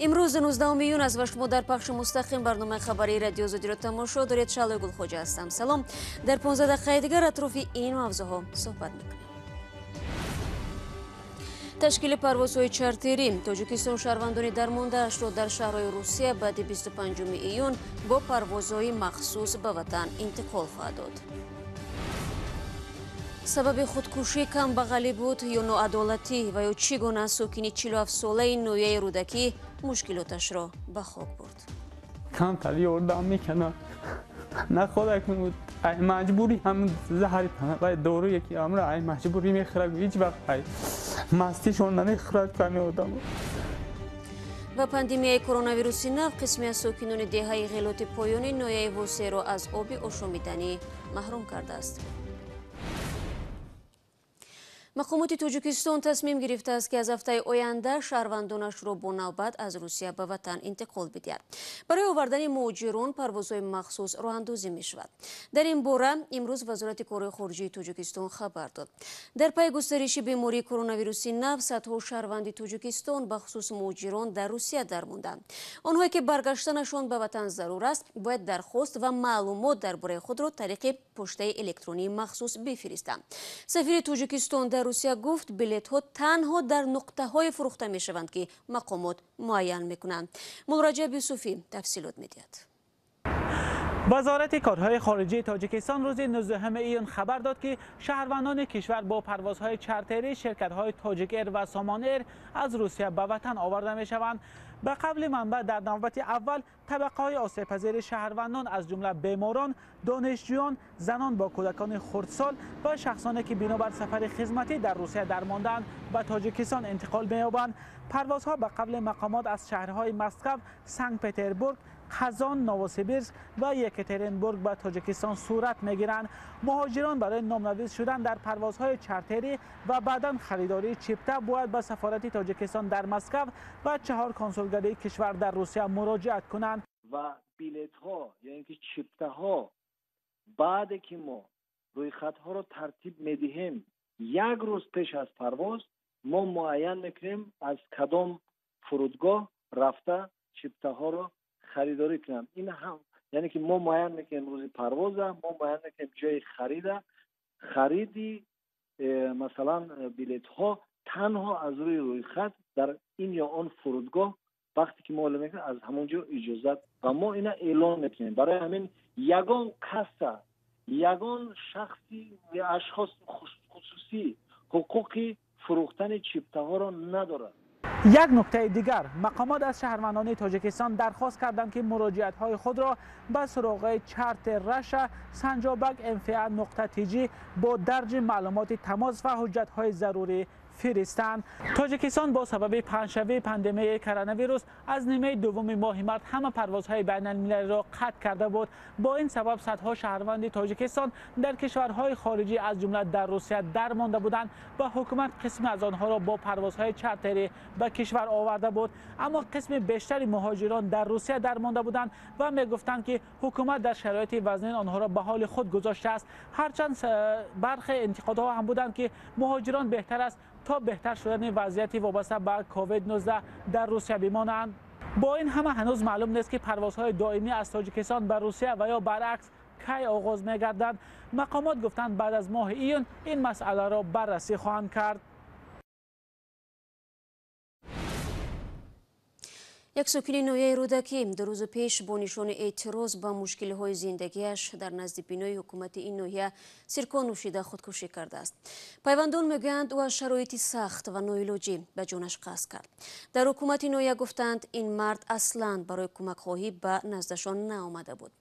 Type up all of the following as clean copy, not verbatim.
Имрӯз 19 июн аст ва шумо дар пахши мустақим барномаи хабарии Радиои Озодиро тамошо доред. Шаълои Гулхоҷа ҳастам. Салом. Дар 15 дақиқаи дигар атрофи ин мавзӯъҳо суҳбат мекунем. Ташкили парвозҳои чартерӣ. Тоҷикистон шаҳрвандони дармондаашро дар шаҳрҳои Русия баъди 25 июн бо парвозҳои махсус ба ватан интиқол хоҳад дод. Сабаби худкушӣ камбағалӣ буд ё ноадолатӣ ва ё чӣ гуна сокини 47-солаи ноҳияи Рӯдакӣ мушкилоташро ба хок бурд. Камтар ёрдам мекунад. Нахоҳад маҷбурӣ ҳам заҳри ва доруе ки амра ай маҷбурӣ мехӯрад, ҳеҷ вақт ай мастишон намехӯрад ками одам. Ва пандемияи коронавируси нав қисме аз сокинони деҳаи Ғелоти поёни ноҳияи Восеро аз оби ошомиданӣ маҳрум кардааст. Мақомоти Тоҷикистон тасмим гирифтааст, ки аз ҳафтаи оянда шаҳрвандонашро бо навбат аз Русия ба ватан интиқол бидиҳад. Барои овардани муҳоҷирон парвозҳои махсус роҳандозӣ мешавад. Дар ин бора имрӯз Вазорати корҳои хориҷии Тоҷикистон хабар дод. Дар пайи густариши бемории коронавируси нав садҳо шаҳрванди Тоҷикистон, бахусус муҳоҷирон, дар Русия дармонданд. Онҳое ки баргаштанашон ба ватан зарур аст, бояд дархост ва маълумот дар бораи худро тариқи поштаи электронии махсус бифиристанд. Сафири Тоҷикистон дар Русия гуфт, билетҳо танҳо дар нуқтаҳое фурӯхта мешаванд, ки мақомот муайян мекунанд. Муллораҷаб Юсуфӣ тафсилот медиҳад. Вазорати корҳои хориҷии Тоҷикистон рӯзи 19 июн хабар дод, ки шаҳрвандони кишвар бо парвозҳои чартерии ширкатҳои Тоҷик Эйр ва Сомон Эйр аз Русия ба ватан оварда мешаванд. Ба қавли манбаъ, дар навбати аввал табақаҳои осебпазири шаҳрвандон, аз ҷумла беморон, донишҷӯён, занон бо кӯдакони хурдсол ва шахсоне ки бинобар сафари хизматӣ дар Русия дармондаанд, ба Тоҷикистон интиқол меёбанд. Парвозҳо ба қавли мақомот аз шаҳрҳои Москва, Санкт-Петербург, Қазон, Новосибирск ва Екатеринбург ба Тоҷикистон сурат мегиранд. Муҳоҷирон барои номнавис шудан дар парвозҳои чартерӣ ва баъдан харидории чипта бояд ба сафорати Тоҷикистон дар Москва ва 4 консулгарии кишвар дар Русия муроҷиат кунанд. Ва билетҳо ё ин ки чиптаҳо баъде ки мо рӯйхатҳоро тартиб медиҳем, як рӯз пеш аз парвоз мо муайян мекунем аз кадом фурудгоҳ рафта чиптаҳоро харидорӣ кунанд. Ин ҳам яъне ки мо муайян мекунем рӯзи парвоза, мо муайян мекунем ҷои харида. Хариди масалан билетҳо танҳо аз рӯи рӯйхат дар ин ё он фурудгоҳ вақте ки мо эълон мекунем, аз ҳамон ҷо иҷозат ва мо ина эълон мекунем. Барои ҳамин ягон касса, ягон шахси ашхос хусусӣ ҳуқуқи фурӯхтани чиптаҳоро надорад. Як нуктаи дигар, мақомот аз шаҳрвандони Тоҷикистон дархост карданд, ки муроҷиатҳои худро ба суроғаи чартер раша санҷобак мфа нуқта тж бо дарҷи маълумоти тамос ва ҳуҷҷатҳои зарурӣ фиристанд. Тоҷикистон бо сабаби паҳншавии пандемияи коронавирус аз нимаи дуввуми моҳи март ҳама парвозҳои байналмилалиро қатъ карда буд. Бо ин сабаб садҳо шаҳрванди Тоҷикистон дар кишварҳои хориҷӣ, аз ҷумла дар Русия, дармонда буданд ва ҳукумат қисме аз онҳоро бо парвозҳои чартерӣ ба кишвар оварда буд. Аммо қисми бештари муҳоҷирон дар Русия дармонда буданд ва мегуфтанд, ки ҳукумат дар шароити вазнин онҳоро ба ҳоли худ гузоштааст. Ҳарчанд бархе интиқодҳо ҳам буданд, ки муҳоҷирон беҳтар аст то беҳтар шудани вазъияти вобаста ба ковид-19 дар Русия бимонанд. Бо ин ҳама ҳанӯз маълум нест, ки парвозҳои доимӣ аз Тоҷикистон ба Русия ва ё баръакс кай оғоз мегарданд. Мақомот гуфтанд, баъд аз моҳи июн ин масъаларо баррасӣ хоҳанд кард. Як сокини ноҳияи Рӯдакӣ 2 рӯз пеш бо нишони эътироз ба мушкилиҳои зиндагиаш дар назди бинои ҳукумати ин ноҳия сиркон нӯшида худкушӣ кардааст. Пайвандон мегӯянд, ӯ аз шароити сахт ва ноилоҷӣ ба ҷонаш қасд кард. Дар ҳукумати ноҳия гуфтанд, ин мард аслан барои кӯмакхоҳӣ ба наздашон наомада буд.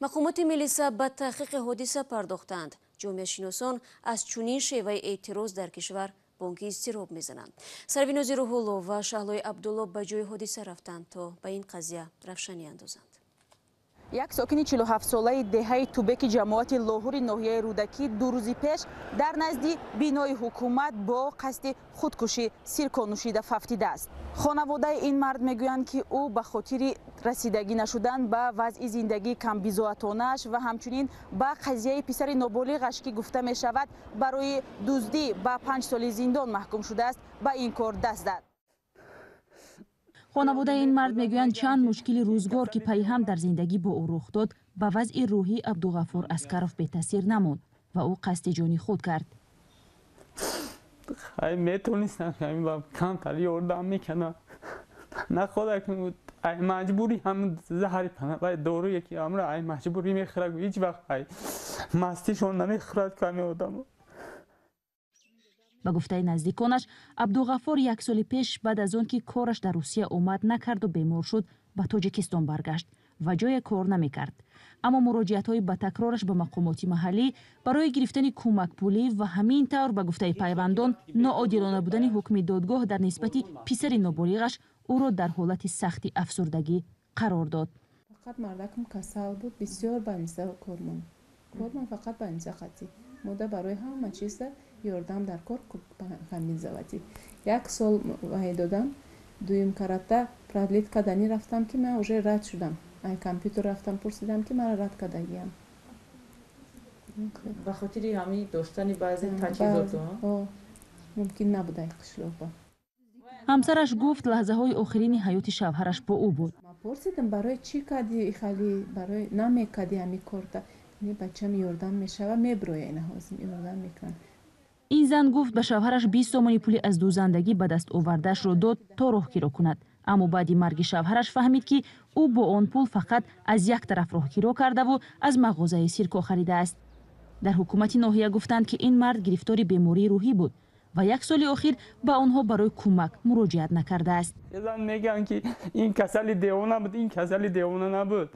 Мақомоти милиса ба таҳқиқи ҳодиса пардохтанд. Ҷомеашиносон аз чунин шеваи эътироз дар кишвар бонки изтироб мезананд. Сарвинози Рӯҳулло ва Шаҳлои Абдулло ба ҷои ҳодиса рафтанд, то ба ин қазия равшанӣ андозанд. Як сокини 47-солаи деҳаи Тубеки ҷамоати Лоҳури ноҳияи Рӯдакӣ 2 рӯзи пеш дар назди бинои ҳукумат бо қасди худкушӣ сиркон нӯшида фавтидааст. Хонаводаи ин мард мегӯянд, ки ӯ ба хотири расидагӣ нашудан ба вазъи зиндагии камбизоатонааш ва ҳамчунин ба қазияи писари ноболиғаш, ки гуфта мешавад барои дуздӣ ба 5 соли зиндон маҳкум шудааст, ба ин кор даст зад. Хонаводаи ин мард мегӯянд, чанд мушкили рӯзгор, ки пайҳам дар зиндагӣ бо ӯ рух дод, ба вазъи рӯҳии Абдуғаффор Аскаров бетаъсир намонд ва ӯ қасди ҷони худ кард. Метонистам камтар ёрдам мекардам. На худак маҷбурӣ ҳам заҳри доруе ки амра ай маҷбурӣ мехӯрад, ҳеҷ вақт ай мастишон намехӯрад ками одамо. Ба гуфтаи наздиконаш, Абдуғаффор як соли пеш баъд аз он ки кораш дар Русия омад накарду бемор шуд, ба Тоҷикистон баргашт ва ҷое кор намекард. Аммо муроҷиатҳои ба такрораш ба мақомоти маҳаллӣ барои гирифтани кӯмакпулӣ ва ҳамин тавр, ба гуфтаи пайвандон, ноодилона будани ҳукми додгоҳ дар нисбати писари ноболиғаш ӯро дар ҳолати сахти афсурдагӣ қарор дод. Фақат мардакам касал буд, бисёр больница кормон. Кормон фақат больница қатӣ. Мода барои ҳама чиза ёрдам дар кор ҳамин. Як сол ваҳй додам, дуюм карата продлить кардани рафтам, ки ман уже рад шудам. Ай компютер рафтам, пурсидам, ки мара рад кардагиям. Ба хотири ҳамин доштани баъзе таҷҳизоту? Мумкин набуд ай қишлоқба. Ҳамсараш гуфт, лаҳзаҳои охирини ҳаёти шавҳараш бо ӯ буд. Пурсидам, барои чӣ кардӣ хали, барои намекардӣ ҳамин корта? Бачам ёрдам мешава, меброя, ина ҳозир ёрдам мекунам. Ин зан гуфт, ба шавҳараш 20 сомони пули аз дӯзандагӣ ба даст овардаашро дод, то роҳкиро кунад. Аммо баъди марги шавҳараш фаҳмид, ки ӯ бо он пул фақат аз як тараф роҳкиро кардаву аз мағозаи сирко харидааст. Дар ҳукумати ноҳия гуфтанд, ки ин мард гирифтори бемории рӯҳӣ буд ва як соли охир ба онҳо барои кӯмак муроҷиат накардааст. Зан мегӯянд, ки ин касали девона буд, ин касали девона набуд.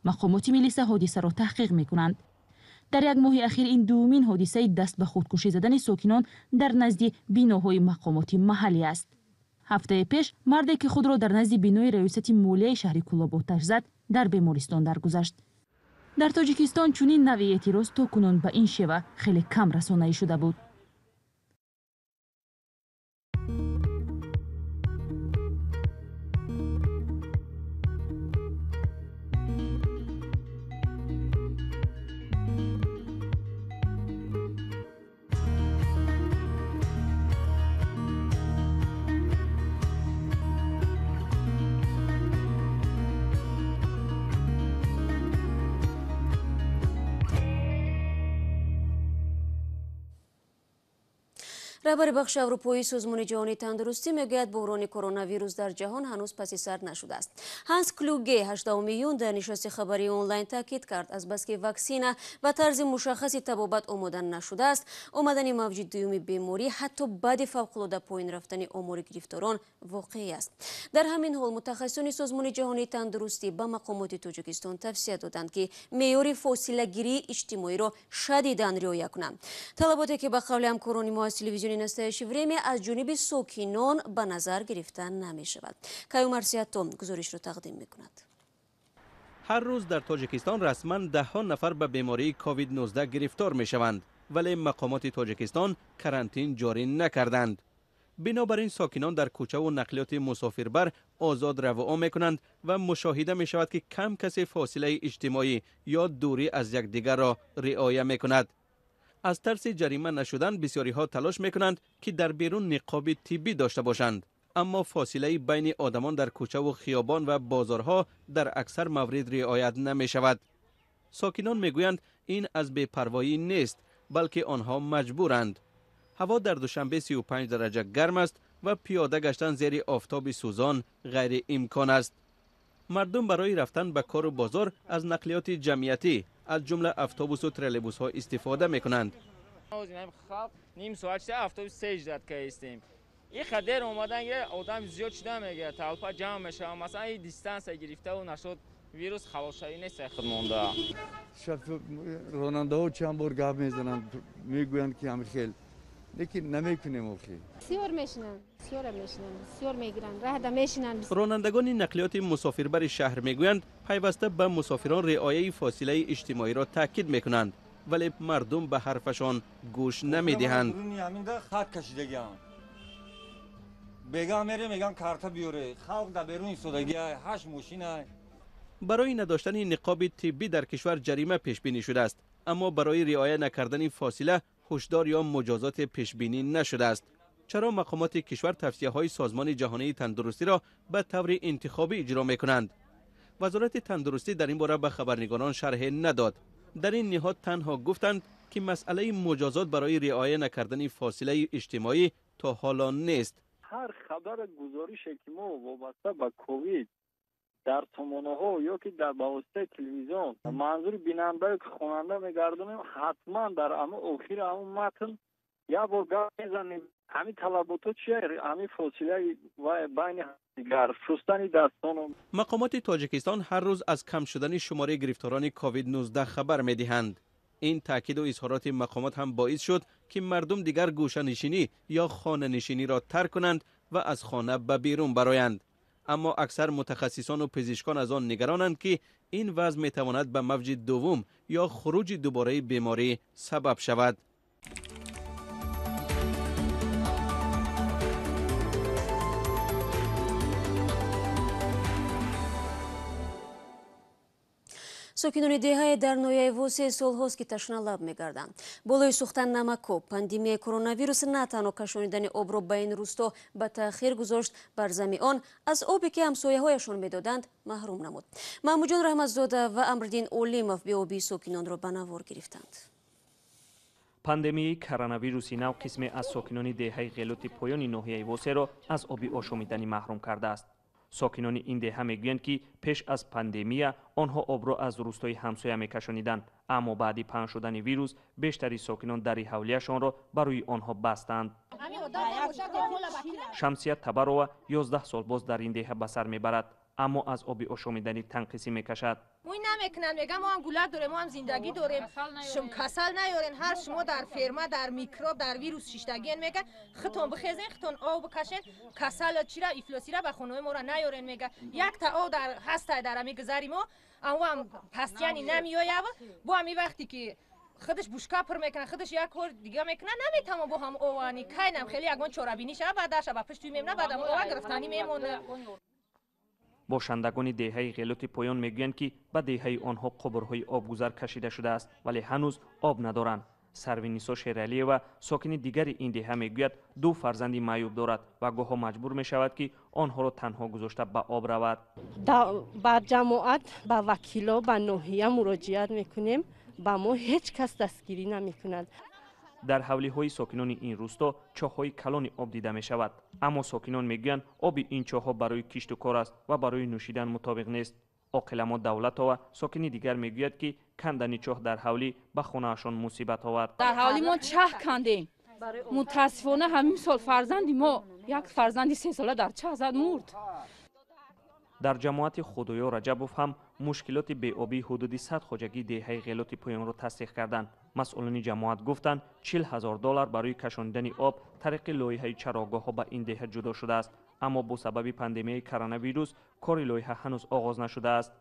Мақомоти милиса ҳодисаро таҳқиқ мекунанд. Дар як моҳи ахир ин дуввумин ҳодисаи даст ба худкушӣ задани сокинон дар назди биноҳои мақомоти маҳаллӣ аст. Ҳафтаи пеш марде, ки худро дар назди бинои раёсати молияи шаҳри Кӯлоб оташ зад, дар бемористон даргузашт. Дар Тоҷикистон чунин навъи эътироз то кунун ба ин шева хеле кам расонаӣ шуда буд. Раҳбари бахши аврупоии Созмони ҷаҳонии тандурустӣ мегӯяд, буҳрони коронавирус дар ҷаҳон ҳанӯз паси сар нашудааст. Ҳанс Клюге 8 июн дар нишасти хабарии онлайн таъкид кард, азбаски ваксина ба тарзи мушаххаси табобат омода нашудааст, омадани мавҷи дуюми беморӣ ҳатто баъди фавқулода поин рафтани омори гирифторон воқеӣ аст. Дар ҳамин ҳол мутахассисони Созмони ҷаҳонии тандурустӣ ба мақомоти Тоҷикистон тавсия доданд, ки меъёри фосилагирии иҷтимоиро шадидан риоя кунанд. Талаботе, ки ба қавли ҳамкорони мо аз телевизиони Настоящее время аз ҷониби сокинон ба назар гирифта намешавад. Каюмар Сиятом гузоришро тақдим мекунад. Ҳар рӯз дар Тоҷикистон расман даҳҳо нафар ба бемории COVID-19 гирифтор мешаванд, вале мақомоти Тоҷикистон карантин ҷорӣ накарданд. Бинобар ин сокинон дар кӯчаву нақлиёти мусофирбар озод равуо мекунанд ва мушоҳида мешавад, ки кам касе фосилаи иҷтимоӣ ё дурӣ аз якдигарро риоя мекунад. Аз тарси ҷарима нашудан бисёриҳо талош мекунанд, ки дар берун ниқоби тиббӣ дошта бошанд, аммо фосилаи байни одамон дар кӯчаву хиёбон ва бозорҳо дар аксар маврид риоят намешавад. Сокинон мегӯянд, ин аз бепарвоӣ нест, балки онҳо маҷбуранд. Ҳаво дар Душанбе 35 дараҷа гарм аст ва пиёда гаштан зери офтоби сӯзон ғайриимкон аст. Мардум барои рафтан ба кору бозор аз нақлиёти ҷамъиятӣ, аз ҷумла автобусу троллейбусҳо истифода мекунанд. Ним соат шуда автобус сеждат каистем. И қадар омадан одам зиёд шуда мегӯяд, толпа ҷамъ мешавад. Масалан, и дистанция гирифтаву нашуд вирус халосшавӣ нест худ монда. Ронандаҳо чанд бор гап мезананд, мегӯянд, ки ҳамин хел, лекин намекунем охир. Бисёр мешинанд, бисёр мешинанд, бисёр мегиранд, раҳда мешинанд. Ронандагони нақлиёти мусофирбари шаҳр мегӯянд, пайваста ба мусофирон риояи фосилаи иҷтимоиро таъкид мекунанд, вале мардум ба ҳарфашон гӯш намедиҳанд. Хат кашидагиам. Бегам мере, мегам карта биёре. Халқ дар берун истодагиай, 8 мошинай. Барои надоштани ниқоби тиббӣ дар кишвар ҷарима пешбинӣ шудааст, аммо барои риоя накардани фосила ҳушдор ё муҷозоте пешбинӣ нашудааст. чаро мақомоти кишвар тавсияҳои Созмони Ҷаҳонии Тандурустиро ба таври интихобӣ иҷро мекунанд. Вазорати тандурустӣ дар ин бора ба хабарнигорон шарҳе надод. Дар ин ниҳод танҳо гуфтанд, ки масъалаи муҷозот барои риоя накардани фосилаи иҷтимоӣ то ҳоло нест. Ҳар хабар гузорише, ки мо вобаста ба ковид дар сомонаҳо ё ки дар ба воситаи телевизион манзури бинанда ки хонанда мегардонем, ҳатман дар ҳамон охири ҳамон матн як бор гап мезанем. Ҳамин талаботҳо чия? Ҳамин фосилаи байни дигар, шустани дастону. Мақомоти Тоҷикистон ҳар рӯз аз кам шудани шумораи гирифторони ковид-19 хабар медиҳанд. Ин таъкиду изҳороти мақомот ҳам боис шуд, ки мардум дигар гӯшанишинӣ ё хонанишиниро тарк кунанд ва аз хона ба берун бароянд. Аммо аксар мутахассисону пизишкон аз он нигаронанд, ки ин вазъ метавонад ба мавҷи дуввум ё хуруҷи дубораи беморӣ сабаб шавад. Сокинони деҳае дар ноҳияи Восе солҳост, ки ташналаб мегарданд. Болои сӯхтан намакоб, пандемияи коронавирус на танҳо кашонидани обро ба ин рӯсто ба таъхир гузошт, бар зами он аз обе, ки ҳамсояҳояшон медоданд, маҳрум намуд. Маҳмудҷон Раҳматзода ва Амриддин Олимов беобии сокинонро ба навор гирифтанд. Пандемияи коронавируси нав қисме аз сокинони деҳаи Ғелоти поёни ноҳияи Восеро аз оби ошомиданӣ маҳрум кардааст. Сокинони ин деҳа мегӯянд, ки пеш аз пандемия онҳо обро аз рӯстои ҳамсоя мекашониданд, аммо баъди паҳн шудани вирус бештари сокинон дари ҳавлияшонро ба рӯи онҳо бастанд. Шамсия Табарова 11 сол боз дар ин деҳа ба сар мебарад, аммо аз оби ошомиданӣ танқисӣ мекашад. Мӯй намекунанд, мегӯям мо ҳам гулак дорем, мо ҳам зиндагӣ дорем, шум касал наёрен, ҳар шумо дар ферма, дар микроб, дар вирус шиштагиен, мега хитон бихезен, хитон об бикашен, касал чира ифлосира ба хонаҳои моро наёрен, мега якта об дар ҳастай дар ҳами гузари мо, аммо ҳам пастияни намеояв, бо ҳами вақте ки худаш бушка пур мекунад, худаш як кор дига мекунад, наметавон бо ҳам овани кайнам хеле ягон чорабинӣ шава, баъд дарша ба пушти мемона, баъд ам ова гирифтанӣ мемонад. Бошандагони деҳаи Ғелоти поён мегӯянд, ки ба деҳаи онҳо қубурҳои обгузар кашида шудааст, вале ҳанӯз об надоранд. Сарвинисо Шералиева, сокини дигари ин деҳа, мегӯяд ду фарзанди маъюб дорад ва гоҳо маҷбур мешавад, ки онҳоро танҳо гузошта ба об равад. Ба ҷамоат, ба вакило, ба ноҳия муроҷиат мекунем, ба мо ҳеҷ кас дастгирӣ намекунад. Дар ҳавлиҳои сокинони ин рӯсто чоҳҳои калони об дида мешавад, аммо сокинон мегӯянд оби ин чоҳҳо барои кишту кор аст ва барои нӯшидан мутобиқ нест. Оқиламо Давлатова, сокини дигар, мегӯяд, ки кандани чоҳ дар ҳавлӣ ба хонаашон мусибат овард. Дар ҳавлӣ мо чаҳ кандем. Мутаассифона ҳамин сол фарзанди мо, як фарзанди сесола дар чаҳ зад мурд. Дар ҷамоати Худоё Раҷабов ҳам мушкилоти беобии ҳудуди 100 хоҷагии деҳаи Ғелоти поёнро тасдиқ карданд. Масъулони ҷамоат гуфтанд, $40,000 барои кашонидани об тариқи лоиҳаи чарогоҳҳо ба ин деҳа ҷудо шудааст, аммо бо сабаби пандемияи коронавирус кори лоиҳа ҳанӯз оғоз нашудааст.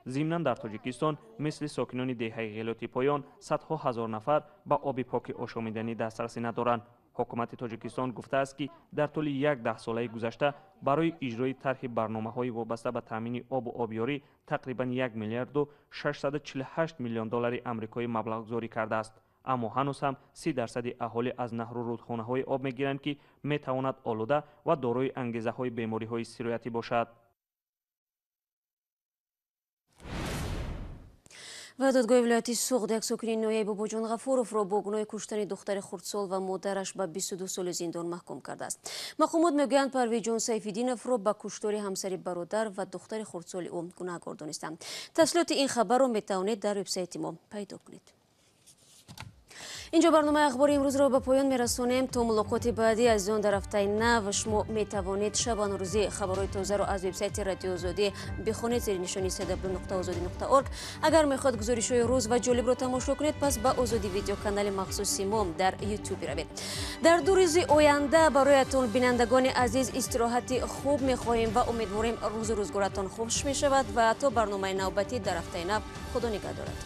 Зимнан дар Тоҷикистон мисли сокинони деҳаи Ғелоти поён садҳо ҳазор нафар ба оби поки ошомиданӣ дастрасӣ надоранд. Ҳукумати Тоҷикистон гуфтааст, ки дар тӯли як даҳсолаи гузашта барои иҷрои тарҳи барномаҳои вобаста ба таъмини обу обёрӣ тақрибан 1 миллиарду 648 миллион доллари амрикоӣ маблағгузорӣ кардааст. Аммо ҳанӯз ҳам 30% аҳолӣ аз наҳру рудхонаҳои об мегиранд, ки метавонад олуда ва дорои ангезаҳои бемориҳои сироятӣ бошад. Ва додгоҳи вилояти Суғд як сокини ноҳияи Бобоҷон Ғафуровро бо гуноҳи куштани духтари хурдсол ва модараш ба 22 соли зиндон маҳкум кардааст. Мақомот мегӯянд, Парвизҷон Сайфиддиновро ба куштори ҳамсари бародар ва духтари хурдсоли ӯ гунаҳкор донистанд. Тафсилоти ин хабарро метавонед дар вебсайти мо пайдо кунед. Инҷо барномаи ахбори имрӯзро ба поён мерасонем. То мулоқоти баъдӣ, азизон, дар ҳафтаи нав шумо метавонед шабонарӯзӣ хабарҳои тозаро аз вебсайти Радиои Озодӣ бихонед зери нишони cw.ozodi.org. Агар мехоҳед гузоришҳои рӯз ва ҷолибро тамошо кунед, пас ба Озодӣ видеоканали махсуси мо дар ютуб биравед. Дар ду рӯзи оянда бароятон, бинандагони азиз, истироҳати хуб мехоҳем ва умедворем рӯзу рӯзгоратон хуш мешавад ва то барномаи навбатӣ дар ҳафтаи нав Худо нигаҳ дорад.